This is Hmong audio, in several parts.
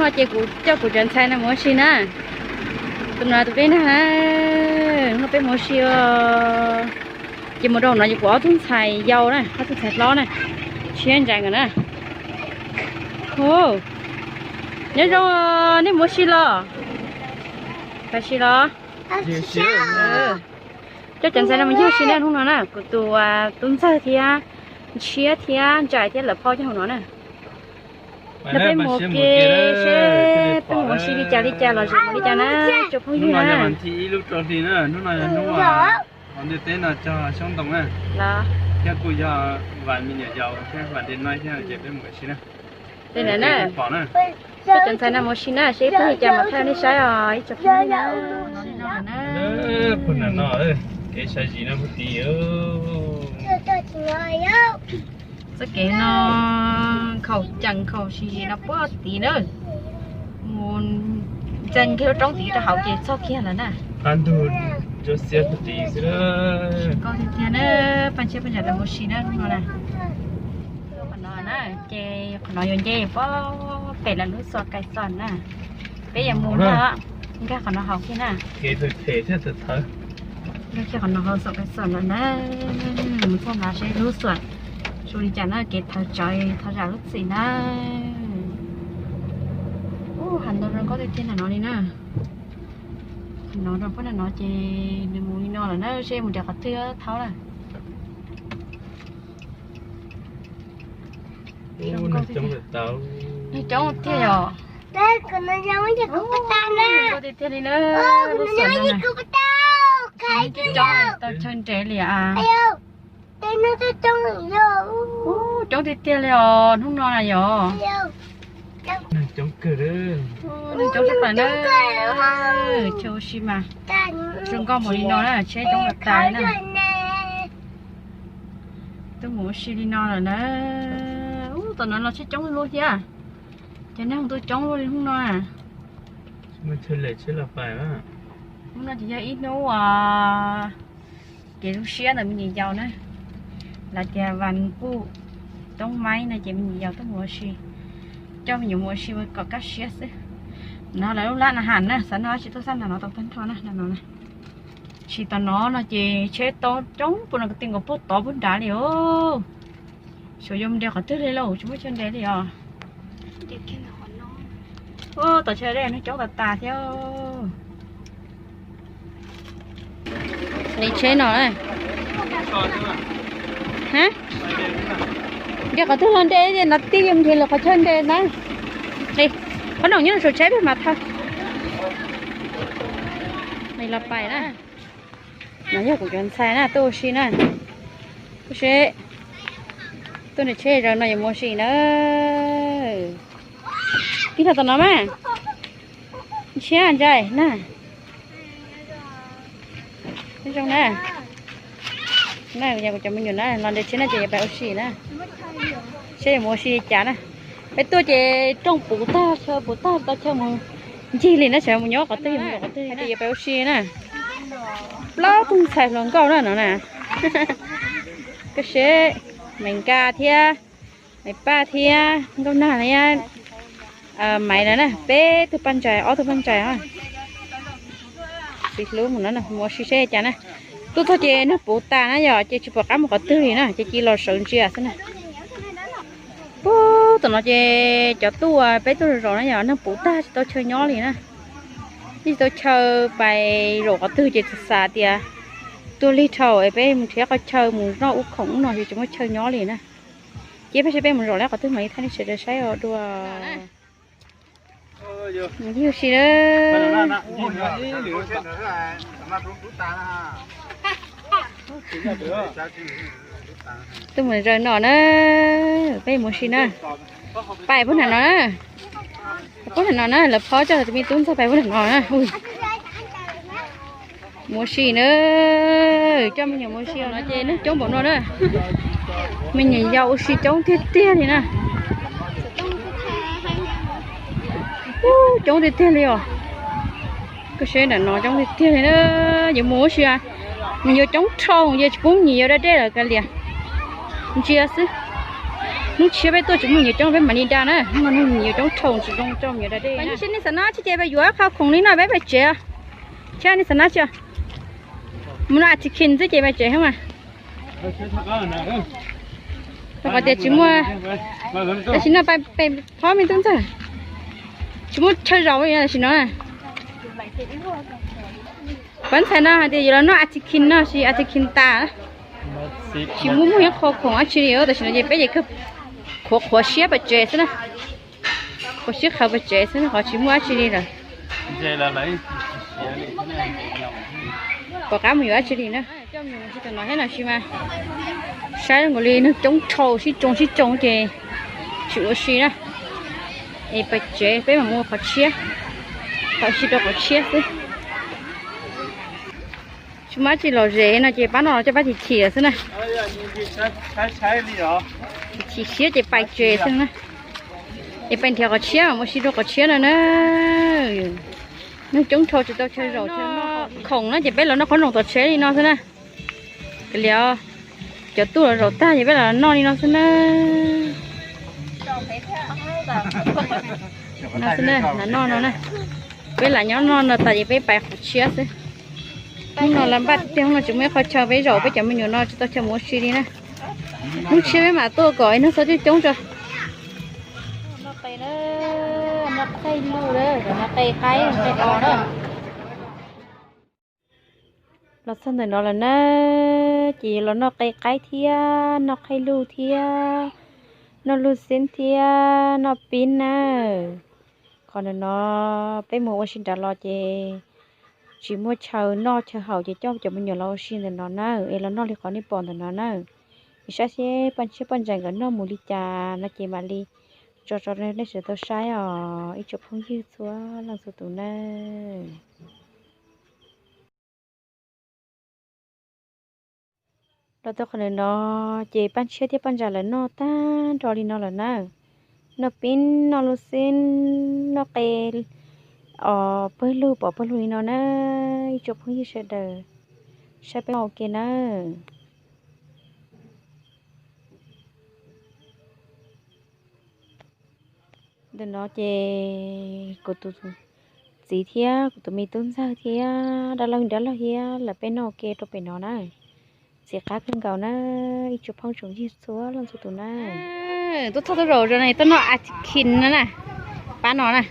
Ces kuv coj kuv cov ntxhais no mus ua si na. Tus no tus peb nag na, no peb mus ua si os. Ces mus rau no ces kuv ob tug ntxhais yau na, ob tug ntxhais hlob na, siab ntsa nkawd na. Nyob zoo, nej mus ua si los? Pais si los? Coj cov ntxhais no mus ncig ua si na hnub no na, kuv tus tub ntxawg thiab ntshiab thiab ntsais thiab lawv phob coj hauv no na. No peb mus ua ke seb peb mus ua si li cas li cas los zoo li cas na, tsoom phooj ywg na. Hnub no yog hnub ntawm teb no cog xyoob ntoo na, thiab kuj yog vas me nyuam yaus thiab vas dej no thiab ces peb mus ua si na. Li ntawd na, coj cov ntxhais no mus ua si na seb peb li cas mam thaij nej saib os ib tsoom phooj ywg na. Puag nram no, kev sab zis no puag tid. Txoj kev no nkhaus cees nkhaus sib zis no puag tid na. Mus ntxees kiag lub roob tid rau hauv ces txog kiag lawm na. Qab ntug ntsuab xiab puag tid xwb. Nkauj tiag tiag na, paj ntshiab paj ntsa lawv mus si na hnub no na. Qhov no na, ces qhov no yuav nce pem lawv lub xos kais xos na. Peb yuav mus na, nkag qhov no hauv kiag na. Nkag kiag qhov no hauv xos kais xos lawm na. Mus txog na seb lub xos zoo li cas na, kev thawv tsawv thawv zam lub txim na. Ub, hav ntoo zoo nkauj tiag tiag nram no li na. Qhov no rau puag nram no ces nws mus li no lawm na, seb mus nram qhov twg thaub na. Neeg coob tiag yom. Zoo nkauj tiag tiag li na. Coob, tau chaw nres li a. Coob tiag tiag li os hnub no na yom. Neeg coob kawg, neeg coob tshaj plaws na. Chaw ua si mas zoo nkauj npaum li no na, tsheb coob tas tas na. Twb mus ua si li no lawm na. Ub, tom no los tsheb coob luaj thiab. Cov neeg tuaj coob luaj li hnub no na. Hnub no ces yog ib hnub kev zoo siab ntawm me nyuam yaus na. Lawv tias vas puj toob maib no ces me nyuam yaus tuaj mus ua si, coj me nyuam mus ua si ua kom kaj siab xwb. No lawv lub lab na has na, xav noj dab tsi tuaj xab nram no tau tag nrho na, no na. Tsis tas no no ces tsheb tau coob puag no kwv tij nkaus puag tod puag nrad li os. Xyov yuav mus nres qhov twg li lauj, tsis muaj chaw nres li os. Ub, tom chaw dej neeg coob tas tas thiab. Nres tsheb no na. Nres qhov twg los nres, no tij yuav nres lawv qhov chaw nres na. Qhov no nyob saum tsheb peb mam thau. Los pais na. No yog kuv cov ntxhais na, tuaj ua si na. Tuaj seb, tuaj nres tsheb zaum no yuav mus ua si na. Tij los tom no mas. Ntshiab ntsaim na. Zoo na. Na, kuv cov me nyuam na, los nres tsheb no ces yuav pais ua si na. Seb yuav mus ua si li cas na. Peb tuaj ces rooj puv tag, chaw puv tag, tsis tau chaw mus ncig li na, xyov mus nyob qhov twg, mus qhov twg na, ces yuav pais ua si na. Plaub tug ntxhais hluas nkauj na no na. Koj seb, Maiv Nkaj thiab Maiv Paj thiab Nkauj Nag thiab Maiv lawv na, peb tug paj ntsais, ob tug paj ntsais. Txiv hlub mus no, mus ua si seb cas na. Tuaj txog ces neeg puv tas na yom, ces tsis pom qab mus qhov twg li na, ces cia los sawv ntsia xwb na. Puag tom no ces cov tuaj, peb tuaj zaum zaum na yom, neeg puv tag tsis tau chaw nyob li na. Yeej tsis tau chaw pais zaum qhov twg ces txawm xav tias tuaj lig dhau es peb mus nrhiav qhov chaw mus noj ub khoom ub no ces tsis muaj chaw nyob li na. Ces peb saib peb mus zaum lawm qhov twg mam li thaij nej sawv daws saib os dua. Mus ua si na. Tuaj mus zaum no na, peb mus ua si na. Pais puag nram no na. Puag nram no na, lawv phob coj lawv tus me tub ntxawg pais puag nram no na. Mus ua si na, coj me nyuam mus ua si no ces neeg coob npaum no na. Me nyuam yaus ua si coob tiag tiag li na. Coob tiag tiag li os. Koj saib nram no coob tiag tiag li na. Yuav mus ua si, me nyuam coob dhau ces tsis pub me nyuam yaus da dej lawm kav liam. Ntsia xwb. Hnub tshiab peb tuaj tsis muaj me nyuam coob peb mam li da na, hnub no me nyuam coob dhau tsis zoo coj me nyuam da dej. Nej xav noj tsis ces pais yuav qhov khoom li no peb pais tsev. Thiab nej xav noj tsis? Mus noj ice cream xwb ces pais tsev xwb mas. Rau qhov tias tsis muaj, tab sis no pais pem phob me tub ntxawg, tsis muaj chaw zaum li tam sim no. Pab ntxhais no hais tias yuav los noj ice cream no, sis ice cream tas, tsis muaj muaj ib qho khoom dab tsi li. Tam sim no ces peb ces kawg qhuav qhuav siab pais tsev xwb na. Qhuav siab qhawv pais tsev xwb na, qhov tsis muaj dab tsi li lawm. Pom qab mus yuav dab tsi li na. Coj me nyuam mus si tam no thiab no sis mas saib nkaus li neeg coob dhau sib tsoo sib tsoo ces tsis ua si na. Es pais tsev peb mam mus qhov tshiab, tau si rau qhov tshiab xwb. Tsis muaj dab tsi lom zem no ces pab no los coj pab chim chim lawm xwb na. Chim chim siab ces pais tsev xwb na. Es pais nrhiav qhov tshiab mam mus si rau qhov tshiab no na. Neeg coob dhau tsis tau chaw zaum chaw noj khoom na ces peb los noj qhob noom tom tsev li no xwb na. Kav liam, cov tub los zaum tag ces peb los noj li no xwb na. No xwb na, noj no na. Peb lam nyob no no tas ces peb pais qhov tshiab xwb. Hnub no lawv npaj tiag, hnub no tsis muaj ib qho chaw peb zaum, peb cov me nyuam no tsis tau chaw mus ua si li na. Hnub tshiab peb mam tuaj kom neeg txhob coob coob tso. Noj qe na, noj qe luj na, noj qe qaib qe os na. Los txog ntawm no lawm na, ces los noj qe qaib thiab noj qe luj thiab noj luj xeeb thiab noj pib na. Qhov ntawm no peb mus ua si nrad los ces tsis muaj chaw noj chaw haus ces coj cov me nyuam los ua si ntawm no na, es los noj li qhov nej pom ntawm no na. Es saib seb Paj Ntshiab Paj Ntsaim nkawd noj mus li cas no ces mam li tso tso nej sawv daws tau saib os ib tsoom phooj ywg txhua leej txhua tus na. Los tau qhov ntawm no ces Paj Ntshiab thiab Paj Ntsaim lawv noj tag nrho li no lawm na. Noj pib, noj luj xeeb, noj qe os, pawg lug pom pawg lug li no na. Ib tsoom phooj ywg sawv daws saib peb ua ke na. Ntawm no ces kuv tus txiv thiab kuv tus me tub ntxawg thiab dab laug dab laug thiab lawv peb noj ua ke rau pem no na. Txiv qab kawg nkaus na, ib tsoom phooj tsoom ywg txhua leej txhua tus na. Tuaj txog tuaj zaum no tuaj noj ice cream no na, pab no na.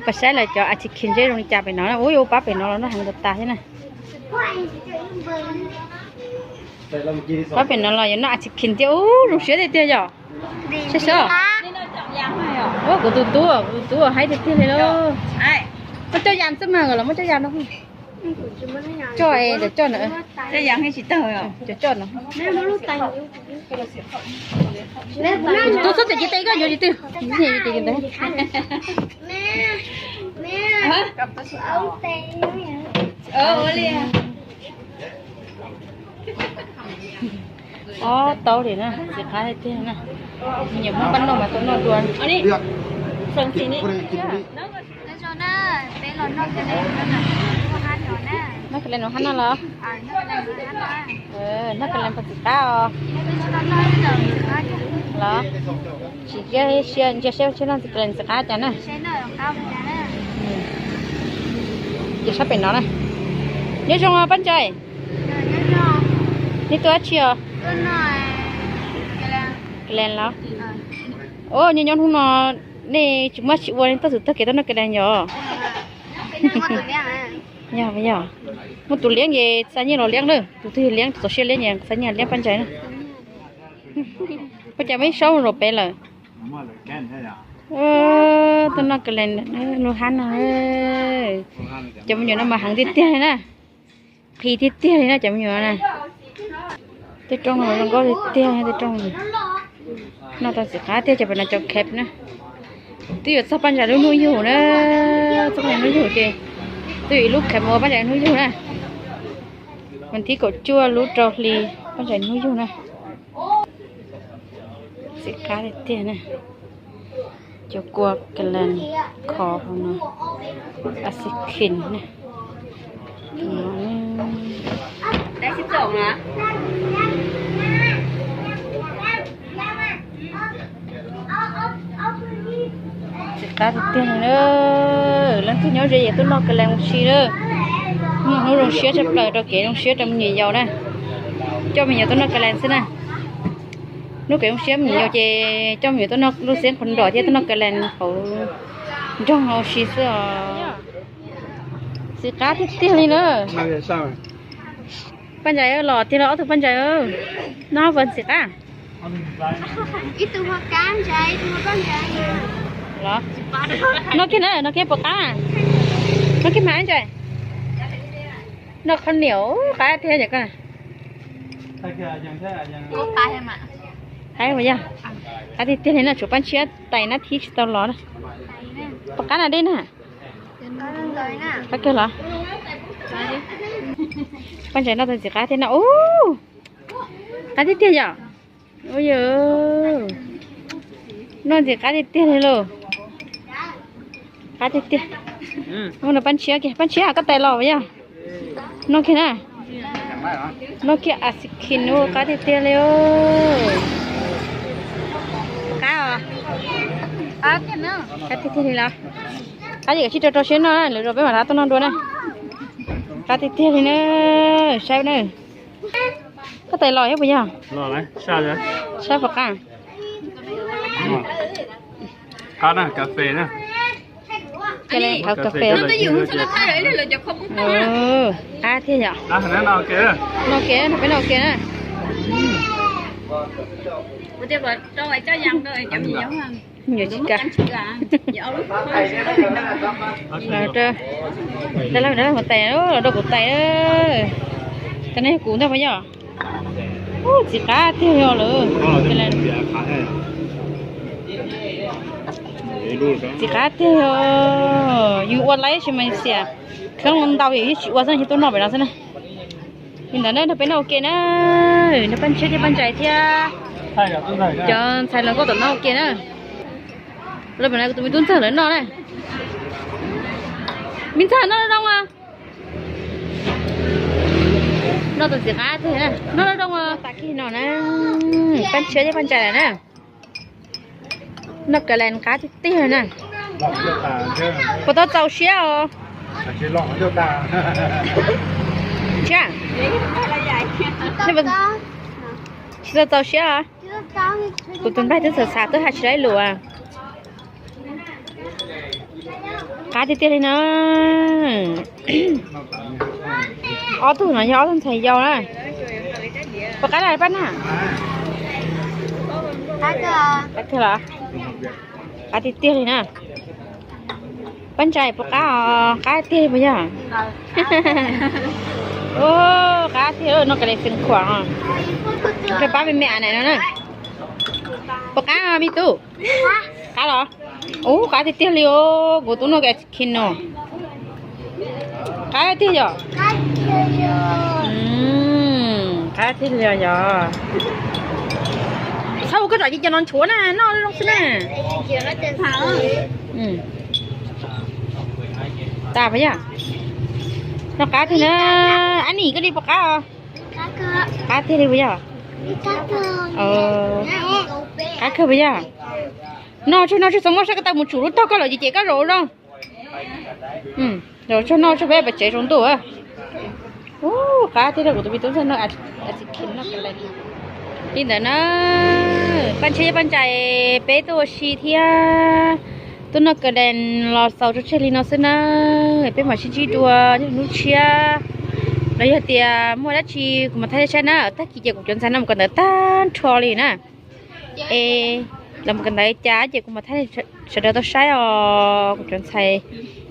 Pab saib lawv cov ice cream seb zoo li cas pem no na. Ub, yuav pab pem no los noj heev tas tas thiab na. Pab pem no los yuav noj ice cream thiab, ub, zoo siab tiag tiag yom. Saib seb. Ub, kuv tus tub, kuv tus tub haib tiag tiag li lauj. Muab coj yas xwb mas, los muab coj yas no. Coj es coj na. Coj no. Tus tub txhob txawm cev tes koj yuav li twg. Ob taub li na, txiv qab tiag na. Nyiam muab pab noj mas tuaj noj dua. Noj kale no hab no los? Noj kale pog txiv qab os. Los? Tsis cia sia ntsia seb tsis noj kale txiv qab cas na. Ces sab pem no na. Nyob zoo Paj Ntsais. Nej tuaj dab tsi os? Kale los? Os, nyob nyob hnub no nej tsis muaj tsis ua nej tuaj txug tag kev tuaj noj kale yog? Yog, yog. Muaj tus liab ces xa nyiaj los liab na, tus twg liab txaus siab liab ces xa nyiaj liab Paj Ntsais na. Ua cas muaj ib saub zaum pem lawm. Tuaj noj kale, nug hab no. Cov me nyuam no mas heev tiag tiag li na. Qhi tiag tiag li na cov me nyuam na. Tej rooj zoo nkauj tiag tiag tej rooj. Noj tau txiv qab tiag cov pem no cov khep na. Twb yuav txog Paj Ntsais lub hnub yug na. Txog Paj Ntsais hnub yug ces twb yuav ib lub khep ua Paj Ntsais hnub yug na. Vas thib kaum cuaj lub rau hli Paj Ntsais hnub yug na. Txiv qab tiag tiag na. Cov kua kale khov hauv no. Ice cream na. Tus no na. Txiv qab tiag tiag li na. Leej twg nyob ze yam tuaj noj kas las mus si na. Hnub zoo siab tshaj plaws rau kev zoo siab rau me nyuam yaus na. Coj me nyuam tuaj noj kas las xwb na. Hnub kev zoo siab me nyuam yaus ces coj me nyuam tuaj noj lub xiab qhov nrom thiab tuaj noj kas las hauv nroog ua si xwb os. Txiv qab tiag tiag li na. Paj Ntsais los tiag los ob tug Paj Ntsais. Noj puas txiv qab? Noj kiag na, noj kiag puas qab? Noj kiag mas Ntsais. Noj qhov niam qab tiag tiag. Qab tiag tiag li na, tshuav Paj Ntshiab tais nab thib tsis tau los na. Puas qab na dej na? Qab kawg los? Paj Ntsais noj tau ntxiv qab tiag na. Ub, qab tiag tiag yom. Ub yam, noj ntxiv qab tiag tiag li lauj. Qab tiag tiag. Mus nrog Paj Ntshiab kiag, Paj Ntshiab koj tais los puas yog? Noj kiag na. Noj kiag ice cream ub, qab tiag tiag li. Qab os. Qab tiag tiag li los? Qab ces kav tsij rau rau siab noj na, lwm zaus peb mam rov tuaj noj dua na. Qab tiag tiag li na. Saib na. Koj tais los thiab puas yog? Saib puas qab? Qab na, kas fes na. Qab tiag yom. Noj ke, peb noj ke na. Nyuam tsis kam. Dab laug, dab laug tais, los rau kuv tais. Cov no yog kuv ntag puas yog? Ub, txiv qab tiag yog lawm. Txiv qab tiag yog, yus ua laib tsis mas xiam, kheev ntau yus yeej tsis ua xwb, yeej tuaj noj pem no xwb na. Li ntawd na, nrog peb noj ua ke na, nrog Paj Ntshiab thiab Paj Ntsais thiab cov ntxhais hluas nkauj tom no ua ke na. Los pem no kuv tus me tub ntxawg lawv noj na. Me ntxawg noj zoo os. Noj tus txiv qab tiag, noj zoo os. Tam kiag no na, Paj Ntshiab thiab Paj Ntsais lawm na. Noj kas las qab tiag tiag na. Puas tau txaus siab os? Tsis, tsis tau txaus siab os. Kuv tus nplaig twb xav xav twb hais tsis tau ib lus. Qab tiag tiag li na. Ob tug no yog ob tug ntxhais yau na. Puas qab na Paj na? Qab kawg los? Qab tiag tiag li na. Paj Ntsais puas qab os? Qab tiag li puas yog? Qab tiag, noj kas las xeev khuam. Rau pab me me a na no na. Puas qab me tub? Qab los? Ub, qab tiag tiag li os, kuv tub noj kas las no. Qab tiag yom? Qab tiag li os yog. Txhob ua koj zam cia no nchuav na, noj zoo xwb na. Tas puas yog? Noj qab tiag na. Ab nim koj li puas qab os? Qab tiag li puas yog? Qab kawg puas yog? Noj tseg noj tseg, txhob muab saib koj tau mus tsum lub tog koj lawm ces ces koj zaum ua zoo. Zaum tseg noj tseg peb pem tsev tsaus ntuj. Ub, qab tiag li, kuv tus me tub ntxawg noj ice cream noj kas las. Li ntawd na, Paj Ntshiab thiab Paj Ntsais peb tuaj ua si thiab tuaj noj kas las los xaus tso tseg li no xwb na. Peb mam sib ntsib dua hnub tshiab, los yog tias muaj dab tsi kuv mam thaij saib na. Tag kis ces kuv cov ntxhais no mus kawm ntawv tag nrho li na. Es los mus kawm ntawv cas ces kuv mam thaij sawv daws tau saib os. Kuv cov ntxhais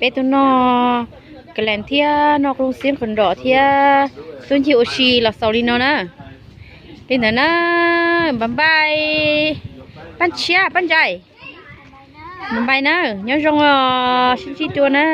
peb tuaj noj kas las thiab noj qub xiab qhov nrom thiab tub ncig ua si los xaus li no na. Li ntawd na, npam npai, Paj Ntshiab Paj Ntsais, npam npai na, nyob zoo os, sib ntsib dua na.